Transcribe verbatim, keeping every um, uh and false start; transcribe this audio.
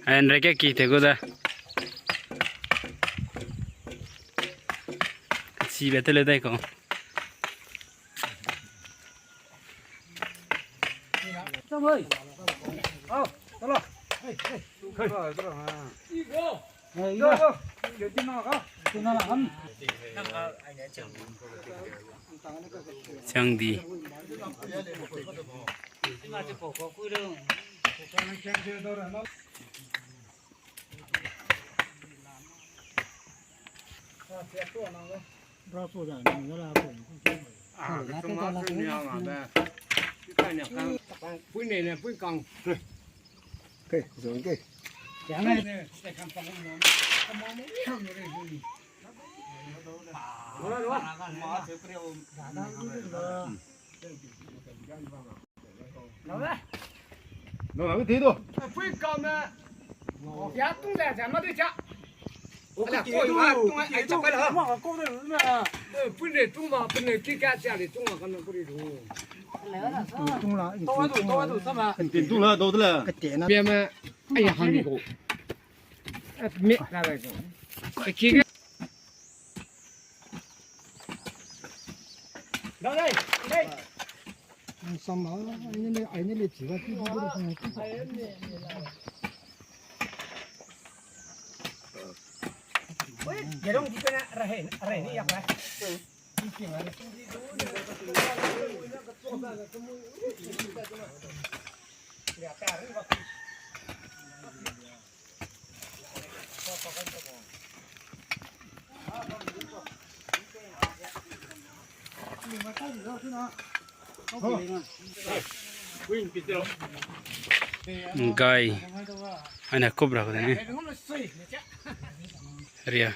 Ai, nre ke ki te gu da. Sibe te le dai ko. Chang di. Lo la, ke te do. Pui kau me. Ya tung le, ja ma du ja. Ala, koi ma, tung ai, ai, chak kai la. Eh, pui ne tung ma, pui ne ki ka ja le tung ma, kan ku ri du. Tung la, tung la, tung la, do de la. Ke te na. Bia me, ai, ya hang di ko. Eh, me, la, la, ko. Eh, ki ka. Ngai, ana kubra ko ne. Ria.